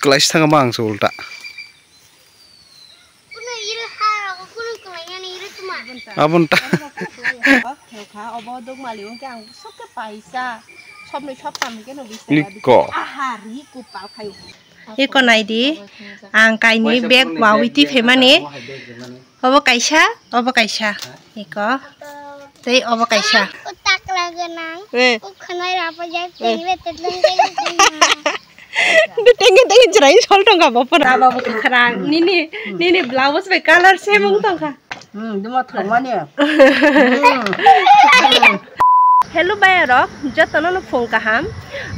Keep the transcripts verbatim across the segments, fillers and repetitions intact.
Klaisa thangma ang se ulta. Abon ta. Obo dogmali wngkhe ang sok khe paisa. Sobni soptam hwnkhe no bisi Niko. Aha, ri kupal khayo. Eko naidi, ang kaini bag wawi twi phaimani. Obo kaisa, obo kaisa. Eko. Tei obo kaisa. Takla gwnang. Eh. Kok khwnai rapa jak, eh, tengre tetleng tengre tengre. Tengre tengre chwrai sol tongkha bo pura. Baba bo kwkhwrang. Nini, nini blouse bai color same wng tongkha. Hmm, duma thwngmani. Hello bayarok, jotono no phung kaham.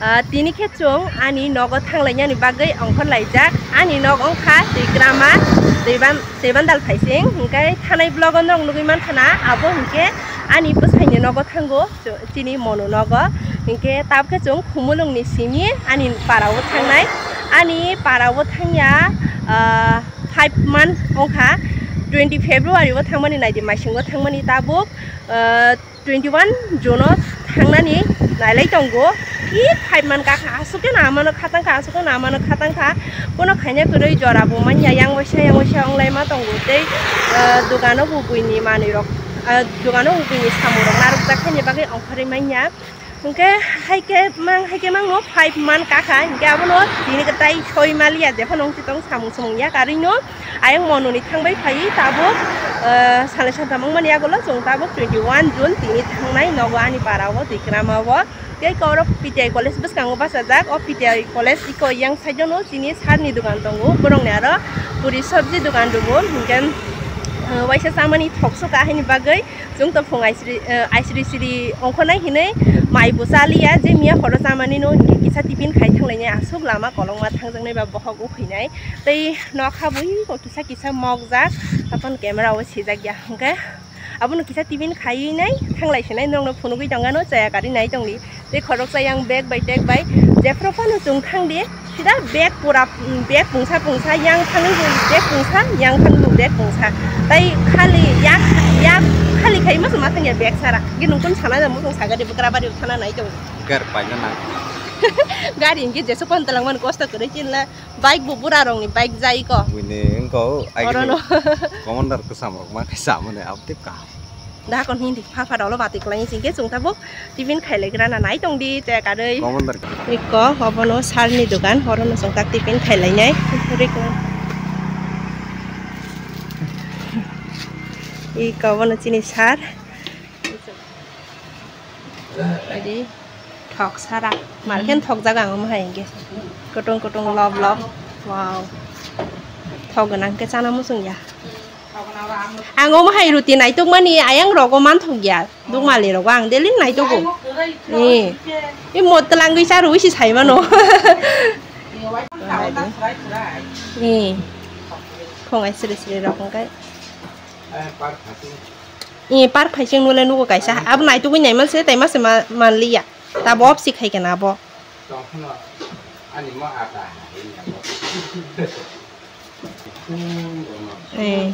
Ah, tini khe chwng ani nogo thanglainani bagwi ongkhor laijak. Ani nog wngkha Twikrama, Twiban-, Twibandal Phaising. Hinkhe thanai vlog-o norok nugwi mankha na, abo hinkhe ani bwsaini nogo thango, chini Monu nogo. Hinkhe tabukhe chwng Khumulwngni simi ani para-o thangnai. Ani para-o thangya, ah, five month wngkha, twenty February o thangmani naidi, maisingo thangmani tabuk, ah, twenty one June o thangnani nailai tongo. I five month kakha aswk khe na mano khatang kha, aswk khe na mano khatang kha. Bono khaina kwrwi jora bo manya, yang waisa, yang waisa wnglai ma tongo. Tei, ah, dogano bo buini manwi rok, ah, dogano bo buini samung rok narwk jak khaini bagwi ongkhorwi manya. Hwnkhe haikhe mang, haikhe mangno five month kakha, hinkhe abono tini kwtai soi maliya, jephano wngsi tong samung sumung ya karwino ayang Mononi thangbai phaiwi tabuk, eh, salai santham wngmani yagulo chwng tabuk twenty one June tini thangnai nogo ani para-o Twikrama-o. Tei eko oro P T I college bwskango bachajak, o P T I college eko yang side-o no chini sir ni dogan tongo, borokni aro puri sobji dogan rwo, hinkhe, eh, waisa chamani thok sokha haini bagwi. Chwng to phung aisri, eh, aisri sri ongkhornai hinwi mai bo chaliya, je miya horo chamani no hinkhe kisa tiffin khai thanglainai aswk lama kolokma thangjaknai ba bohok ukhwinai. Tei nokha bo eko kisa kisa mokjak, aphano camera o sijak ya hinkhe abono kisa tiffin khaiwi nai thanglai sinai, norokno phunugwi tongano chaya karwi nai tongdi. Tei khoroksa yang bag bai tek bai jephru phano chwng thang di, sida bag pura, mm, bag pungsa pungsa, yang thangwi bo bag pungsa, yang thangwi bo bag pungsa. Tai khali yak, yak khali khai masa ma thangya bag sara. Ge nungkon sana da musung saga de bukra bari thana nai to. Gar paina na. Gari inge jesu pon talang man kosto kwrwi chinla. Bike bo bura rokni bike jai ko. Buini wngkha o, ai Oro no. Commander kwcham rok ma khe samani abtip kaham. Da kon hindi pha pha rolo bati kwlai sing khe chwng tabuk tiffin khailai gra na nai tong di te karwi. Commander. Iko obono sir ni dogan, oro no chwng tak tiffin khailai nai. Iko obono chini sir. Adi thok sara. Malkhen thok jaga ang omo hai hingke. Kutung kutung lob lob. Wow. Thok gwnang khe chana muchung ya. Ang omo hai ruti naituk mani ayang rogo manthok ya. Dukmali rogo ang daily naitugo. Ni. I mot twlangwi cha rwi si sai mano. Ni. Khongai sri sri rok hingke. Eh, park phaising nule nugo kaisa. Abo naitugwi naima se, taima se ma-, manliya. Tabo opsi khai kena abo. Tongphano ani mo ata hai nabo. Eh.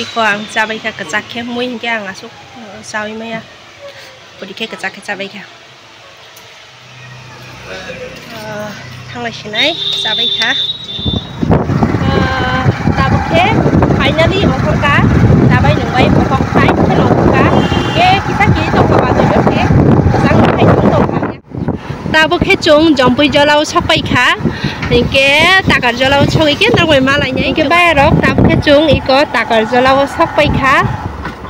Iko ang chabai kha kwchak khe mui hinkhe ang aswk, eh, chawi maya. Pori khe kwchak khe chabai kha. Ah, thanglai sinai, chabai kha. Ah, tabuk khe finally ongkhor kha, chabai nungbai bokhok khai khe ongkhor kha. Khe kisa kiri tongkha ba joto khe, kwchang khai tong tongkha. Tabuk khe chwng Jompui jolao sokpai kha, hinkhe Takar jolao sogwi khe norok bai malainai. Hinkhe bayarok tabuk khe chwng iko Takar jolao sokpai kha.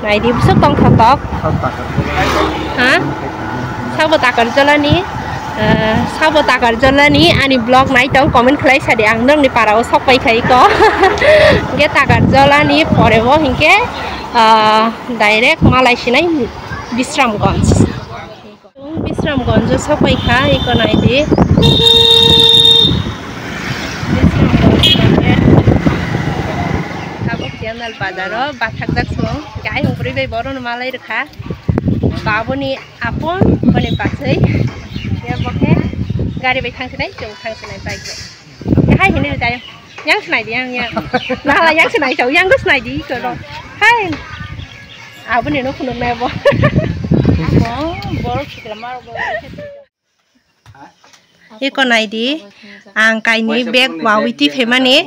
Naidi bwswk tongthotok. Ha? Sabo Takarjolani, eh, sabo Takarjolani ani vlog nai tong, comment khlai sadi, ang nokni para o sok pai khai ko. Hingke Takarjolani pore bo hingke, ah, direct malai sinai Bisramganj. Chwng Bisramganj o sokpai kha, eko nai di. Bisramganj market. Tabuk General Bazar o bathakjak chwng. Khe ayung bwrwi bai bohrok no malai rwkha. Babuni apon boni bachwi. Khe bo khe gari bai thang sinai, chwng thang sinai bike bai. Hai hinwi rwdi ayang. Yang sinai di, yang, yang. Nala yang sinai chao, yang go sinai di, iko rok. Hai. Aboni no phunuk nai bo. Amo, borok sikla mar bo. Eko naidi, ang kainwi bag wawi twi phaimani.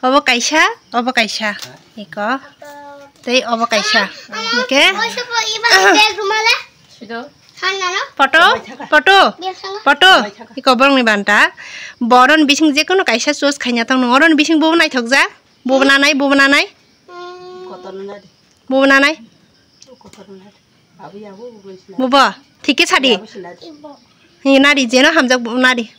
Obo kaisa, obo kaisa. Eko, tei obo kaisa. Hingke, poto, poto, poto. Eko borokni banta. Boron bising jekono kaisa choose khaina tong nung. Oron bising bobo naithokjak. Bobo nanai, bobo nanai. Bobo nanai. Mubo, thik khe sadi. Hi nadi jeno hamjak nadi.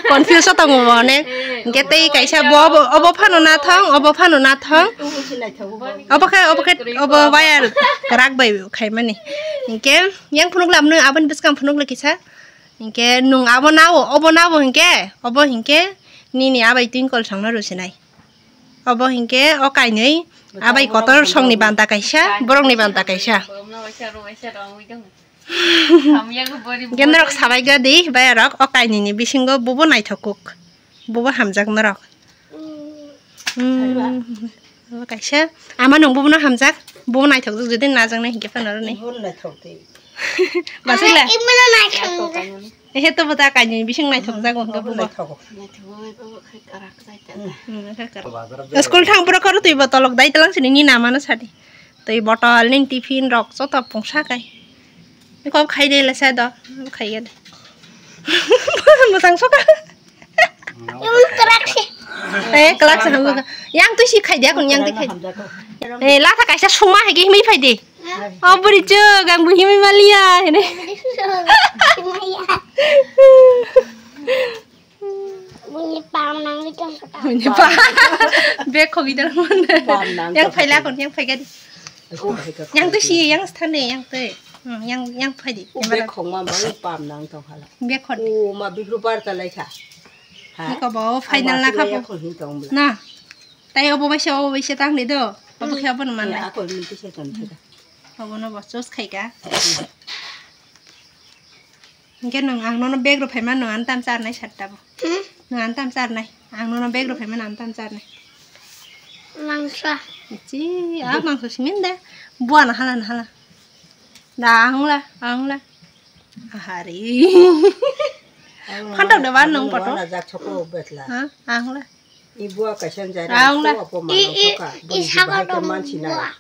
Confuse o tongo bo ne. Hingke tei kaisa bo, bo, obo phano nathong, obo phano nathong. Obo khe, obo khe, obo wire kwrak bai khaimani. Hingke yang phunuk lamno aboni bwskang phunuk le kisa. Hingke nung abo nao, obo nao hingke, obo hingke nini abai twinkol songno rusinai. Obo hinkhe o kainwi abai kotor songni banta kaisa, borokni banta kaisa. Hinkhe norok sabai gadi, bayarok o kainwini bisingo bubo naithok kuk, bubo hamjak norok. Hmm, obo kaisa, ama nung bubono hamjak, bubo naithok jodi najaknai hinkhe phano rwni. Basila. Ehe, to bo ta kainwi bising naithok jago hwnkhe bubo. Hmm, khe kar-, school thang pura koro twi botolok dai talang sini ni namano sadi. Twi botol ning tiffin rok joto pungsa kai. Ni kok khai de le sa do. Khai ge de. Motang soka. Yang twi si khai de kon yang twi khai. Eh, la ta kaisa suma hai ge mi phai de. Oh, buri chuk, ang buhi mai maliya, hene. Buhi pam nang ni tong kata. Buhi pam. Bek khogi dal mon. Pam nang yang tong phaila kata. Kon, yang phai gadi. Yang tu si, yang sthane, yang tu. Hmm, yang, yang phai di. Oh, bek khong ma bang pam nang tong hala. Bek khon. Oh, ma bigru bar ta lai kha. Ha? Ni ko bo final na kha bo. Na. Tai obo baisa, obo baisa tang de do. Obo khe obo no manai. Ako ni kisa tong kha. Obono bo choose khai ka. Hingke nwng ang nono bag rw phaima nwng ani tam charnai satta bo. Hmm? Nwng ani tam charnai. Ang nono bag rw phaima nwng ani tam charnai. Mangsa. Chi, a mangsa simin da. Buana hala na hala. Da ang la, ang la. Ahari. Phantok da ban nwng poto. Wana jak choko betla. Ha? Ang la. Ibu kaisa jari. Ang la. Ko apo manang i, i, toka. I boni saga bahai dong mansi na.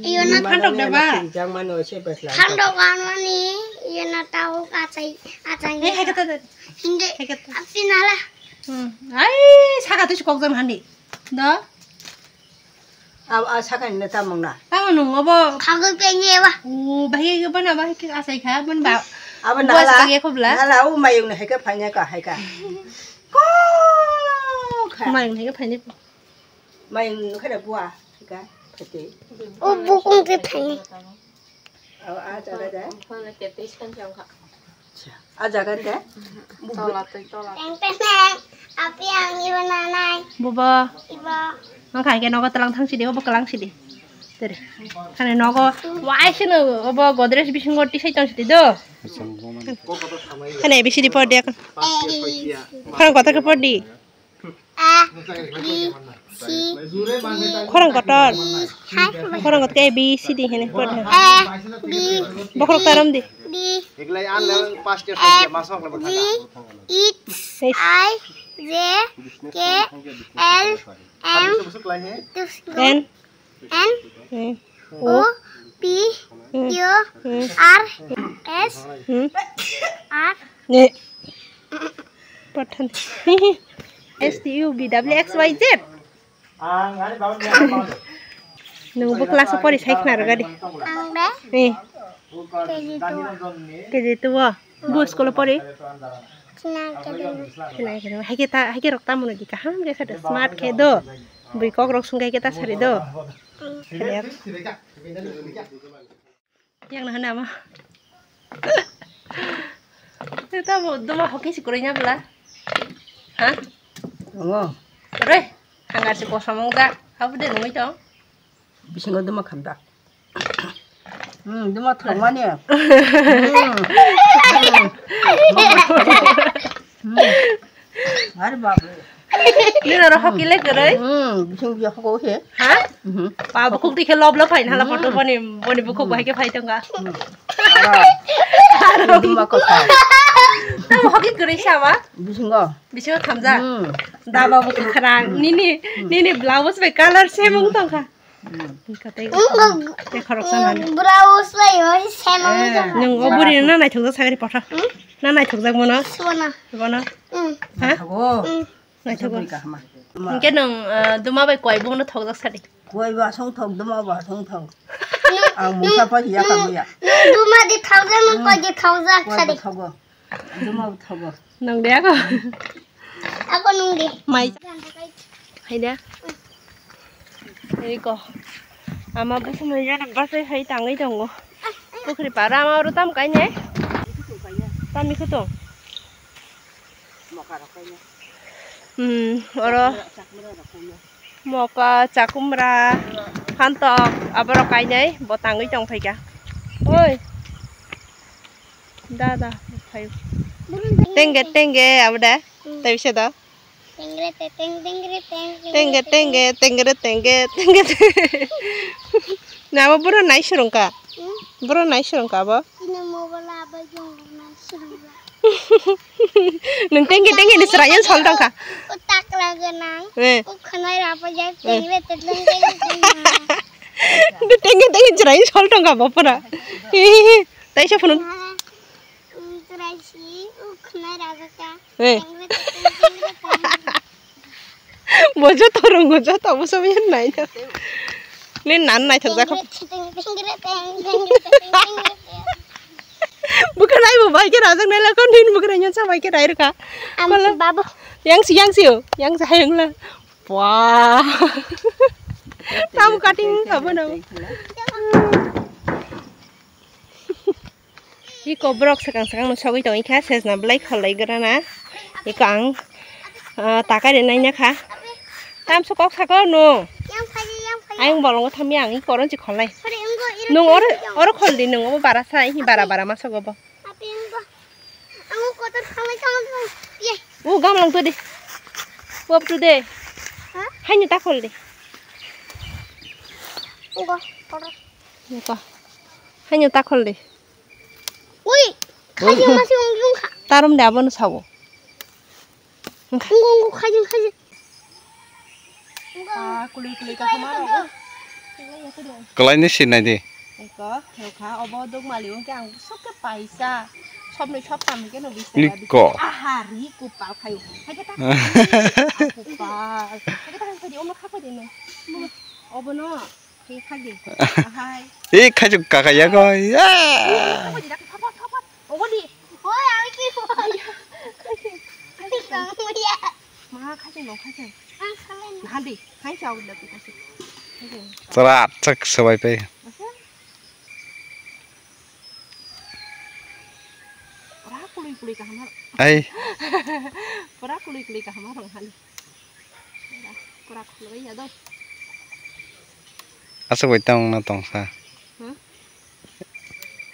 Iyo na. Phantok da ba. Jang mano se besla. Phantok anwani iyo na tau kachai, achai. Eh, hai kata. Hindi. Hai kata. Apin hala. Hmm. Ai, saga tu si kok jam handi. Do. A, a, sakani na tamung na. Tamo nung obo. Khagwi penye ba. O, bahai ke bana, bahai ke asai kha, ban ba. Abo na hala. Buas kage khobla. Hala, o mayung na hai ka, phanya ka, hai ka. Ko, kha. Mayung hai ka, phanya. Mayung no khada bua, hai ka, phate. O bukung ke phanya. Aw, a jaga de? Acha, a jaga de? Tola twi tola. Teng teng teng. Api ang ibo nanai. Bubo. Ibo. Ang khai ke nogo tlang thang sidi, obo kalang sidi. Tere. Khane nogo, wai sino, obo Godrej bisingo tisai tong sidi do. Khane A B C D por dia kan. Khorang kota ke por di. A, B, C, D, Khorang kotor. E, hai, Khorang kotor ke A B C D hene pore. A, B, Bokhorok tarom di. D, E, F, G, H, I, J, K, L, M, N. N, hmm, O, P, hmm, Q, hmm, R, S, hmm, R. Ne. Pathan. S, T, U, V, W, X, Y, Z. Nungbo class o pori sai khna rwgadi. Ang de? Eh. K G two. K G two o. Bu school o pori? Sinai Academy. Sinai Academy. Hai khe ta, hai khe rok tamo nw di kaham khe khe smart khe do. Bui kok rok sung khe khe ta sari do. Yang na hana ma. Tamo duma hoki si kuroi nya bla. Ha? Ngo. Re. Hangar si kosom ong da. Habu de nungoi tong. Bisingo duma khamda. Hmm, duma thwngmani. Hmm. Hmm. Are babu. Nini oro hoki le kwrwi? Hmm, bising biya hogo he. Ha? Mhm. Ba bukhuk dikhe lob lob phaina hala photo boni, boni bukhuk bahai khe phai tongkha. Hmm. Aro. Duma kothok. Tamo hoki kwrwi sama? Bisingo. Bisingo thamjak? Hmm. Daba bo kwkhwrang. Nini, nini blouse bai color same wng tongkha. Hmm. Tei khoroksa nani. Blouse bai same wng tongkha. Nwng o buri no naithokjak sagari photo. Hmm? Na naithokjak bono? Bono. Bono? Hmm. Ha? Thago. Hmm. Naithogo. Bwrwi kahama. Hwnkhe nwng, ah, duma bai koi bongno thokjak sadi. Koi ba song thok, duma ba song thok. Ang musa pa hiya ka buya. Nwng duma di thokjak, nwng koi di thokjak sadi. Koi ba thogo. Duma ba thogo. Nwng de ako. Ako nwng de. Mai. Hai de. Iko. Ama busu mai jana basai hai tangwi tongo. Pukhri para ama oro tam kainai. Tami khutung. Hmm, oro moka, chakumra, phantok, aborok kainai bo tangwi tongphaikha. Oi. Da, da, phaio. Tengge, tengge, abo da. Hmm. Tei bisa da. Tengre te teng, tengre teng, tengre tengge, tengre tengge, tengre tengge. Na abo boro nai surungka. Hmm? Boro nai surungka abo. Ini mobile abai jong nai surungka. Nwng tengke tengke ni chwrai yan sol tongkha. O takla gwnang. Eh. O khwnai rapa jak tengre te teng teng teng. Nwng tengke tengke chwrai yan sol tongkha bo pura. Tei se phunuk. Chwrai si o khwnai rapa ka. Eh. Tengre te teng tengre teng. Bo joto rwngo, joto bo sobi nai na. Ni nan naithok jakho. Bwkha nai bo bai khe rajak nai lakho, nin bwkha nai nyan sa bai khe rai rwkha. Am Mala babu. Yang si, yang si o, yang si hayung la. Wah. Tam cutting kha bono. Iko borok swkang swkang no sogwi tongwi kha, sejna belai kholai gra na. Iko ang, ah, takai rwnai na kha. Tamso kok saka no. Yang phaidi, yang phaidi. Ayang bolongo thamya ang iko oron si kholai. Phaidi, wngkha, iro Nung oro, oro kholdi nung obo bara sa, ini bara bara ma sogo bo. Tapi wngkha. Ang kotor khalai khalai ye. U gamlang to de. Wap to de. Ha? Haini ta kholdi. Wngkha, kotor. Wngkha. Haini ta kholdi. Ui, khajang masi wng wngkha. Tarom de abono sabo. Wngkha. Wngkha, wngkha, khajang, khajang. Ah, kului kului kaham aro. Kalaini sinai di. Eko, khe kha, obo dok mali wngkhe ang sok khe paisa. Sobni sob tam khe no bis taka. Iko. Aha, ri kupal khayo. Hai khe ta. Kupal. Hai khe ta khayo, omo kha khayo no. Obo no. Hai, khadi. Hai. Eh, khajak kaka ya ko. Ya. Khadi, khadi, khadi. Ogo di. Oi, ami ki. Khadi. Khadi. Ma, khadi no, khadi. Ang khalai. Khadi. Hai, chau lo, khadi. Khadi. Chara, chak, sabai pe. Asa? Pura kului kului kaham har. Ai. Pura kului kului kaham har, khadi. Pura khuloi ya do. Asa bai tang na tong sa. Hmm?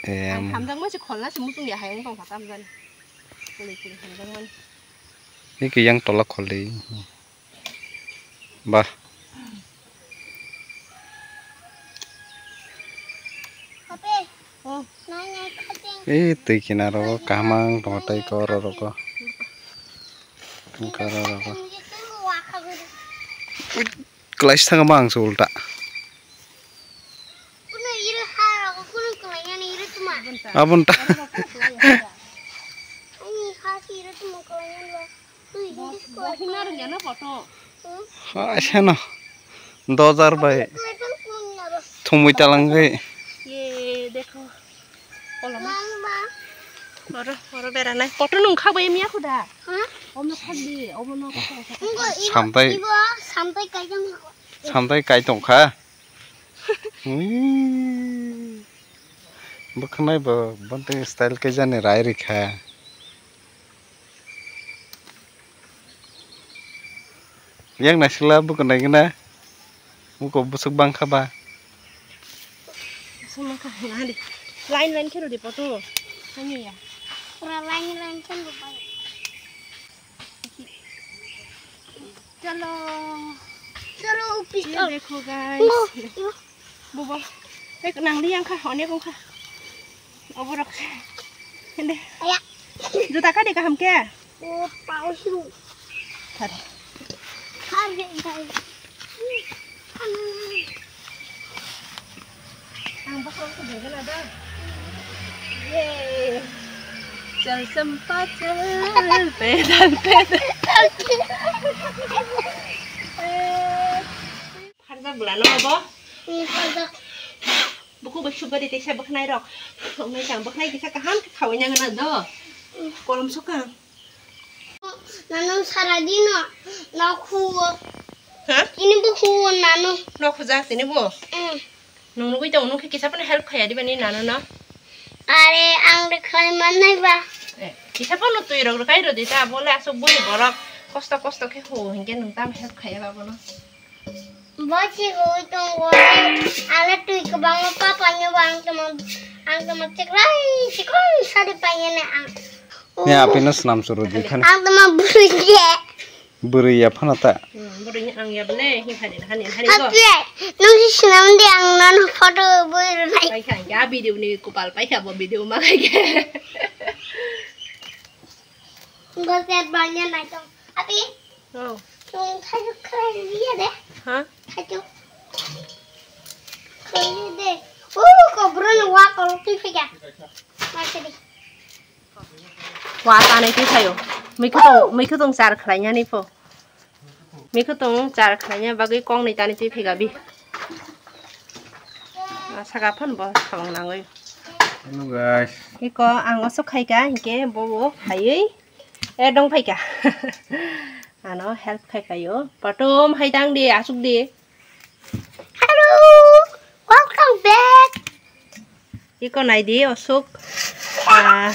Em. Ang thamjak ma se kholna se muchung ya hayang tong sa tam jani. Kului kului thamjak mani. Ni ke yang tola kholi. Bah. Ape. Oh. Nai nai khating. Eh, twi kinaro kaham ang tong tai koro roko. Koro roko. Klaisa thangma ang se ulta. Kuno iro ha rogo kuno kwlaiya ni iro tuma. Abon ta. Ani ha si iro tuma kwlaiya ni ba. Tui hindi kwlai. Bohina rung ya na photo. Hmm? Ha, seno. Dojar bai. Kwlai pang kuno ni abo. Thumui talang gai. Ye, dekho. Kolom. Mama. Oro, oro beranai. Photo nung kha bai miya khuda. Ha? Omno khak di, omno kha. Ngo ibo, Samtai. Ibo samtai kaijang. Samtai kai tong kha. Ui. Bwkhanai bo bonte style khe jani rai rikha. Yang naisila bwkhanai gana. Buko bwswk bangkha ba. Bwswk bangkha, nahadi. Line line khe rwdi photo. Hanya ya. Pura line line khe rwdi. Chalo. Chalo, ये pistol. देखो guys. Bo, bo. Ek nang li yang kha, onek wng kha. Oborok se. Hende. Aya. Juta ka de kaham ke? O, pau su. Thare. Thare, thare. Ang bakal ko dengana da. Ye. Chal champa chal, pedal pedal. Pharjak bwlano abo? Hmm, pharjak. Buku bai subari teisa bwkhnai rok. Ongmai chang bwkhnai kisa kaham khe khawai nang na do. Kolom sokang. Nanu sara dino no khuo. Ha? Ini bo khuo nanu. No khujak tini bo? Hmm. Nung nugui tong nung khe kisa phano help khaya diba ni nanu no? Are ang de khlai mannai ba. Eh, kisa phano twi rok rwkai rw di ta, bole aswk bui borok kosto kosto khe hu hinkhe nung tam help khaya ba bono. Bo si hui tongo, ale twi kwbangma papa ni bo ang tamo, ang tamo chikrai chikon sari paiyani ang. Ne apino swnam chwrwi di khani. Ang tamo bwrwi je. Bwrwi ya phano ta. Hmm, bwrwi ni ang ya bole, hi phani, hani, hani go. Apre, nung si swnam di ang nono photo bwrwi nai. Pai kha, ya video ni kupal pai kha bo video ma khai khe. Go se banya nai tong. Api? Oh. Chung thaju khlai liya de. Ha? Thaju. Khlai liya de. Oh, ko bro ni wa ko twi phega. Ma se di. Wa tanai twi phaio. Mikhu tong, mikhu tong char khlai yani pho. Mikhu tong char khlai ya bagwi kong ni tanai twi phega bi. Saka phan bo samung nangwi. Hello guys. Iko ang osok khai ka hinkhe bo bo phaiwi. Eh, dong phaika. Ano help khai paio. Patum hai dang di, asuk di. Hello, welcome back. Iko nai di, osuk. Ah,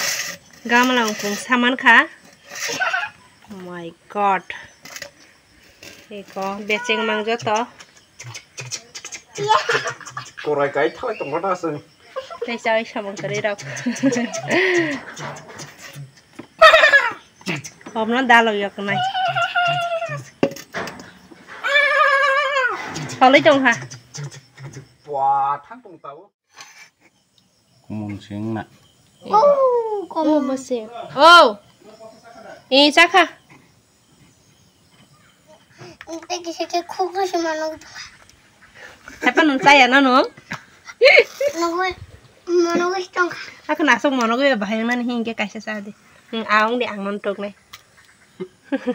gamla ungkung saman kha. Oh my God. Iko becheng mang joto. Korai kai thalai tongma ta aswng. Tei chawi samung kwrwi rok. Hobno dalo yok nai. Soloi tong ha. Bua thang tong tao. Kumung sing na. Oh, komo bose. Oh. Eh, chakha. Tei kisa khe khuk no se mano. Hepa nung chaya na nung? Nugui, monogui tongkha. Ako nasok monogui bahai nani hingke kaisa sa de. Hmm, aong de ang non tok nai.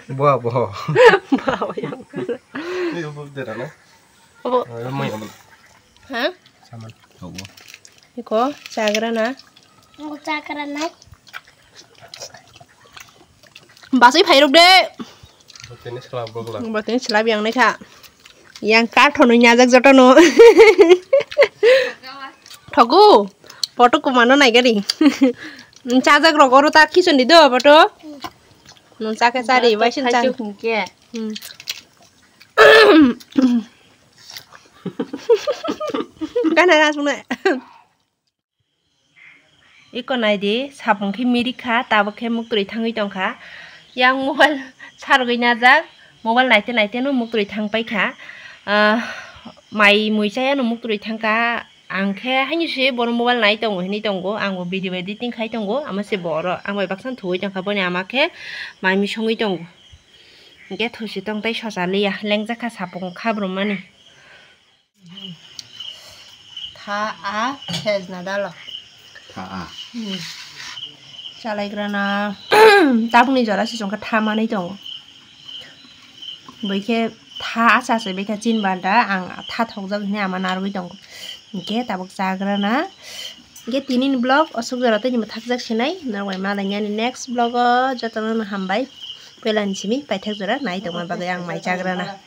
Bo, bo. Bo, bo yang. Ni bo de ra na. Obo. Mai obo. Ha? Saman. Obo. Iko chagra na. Iko chagra na. Basui phairok de. Tini sela bogla. Bo tini sela biyang nai kha. Yang kar thonwi nyajak joto no. Thogo. Poto kumano nai gari. Chajak rok oro ta khichon di do poto. Nun chakhe chari bai sin chari. Hmm. Gana na sunai. Iko nai di, sapung khe mirik kha, tabuk khe muktwi thangwi tong kha. Yang mobile sargwi najak, mobile naite naite no muktwi thang pai kha. Ah, mai mui chaya no muktwi thang kha. Ang khe haini se bono mobile nai tongo hinwi tongo, ang bo video editing khai tongo, ama se bo oro ang bai baksa thuwi tong kha, boni ama khe mai mui songwi tongo. Hingke thusi tong tei sosa liya, lengjak kha sapung khabrum mani. Tha a khejna dalo. Tha a. Hmm. Chalaigrana tabukni jora se chwngkha tha manwi tongo. Bai khe tha a cha se bai kha chin banda ang tha thokjak hwnwi ama narwgwi tongo. Hingke tabuk chagrana. Hingke tinini vlog osuk jora tei ni mwthakjak sinai. Norok bai malainani next vlog o jotono no hambai. Puilani simi paithak jora nai tongma bagwi ang mai chagrana.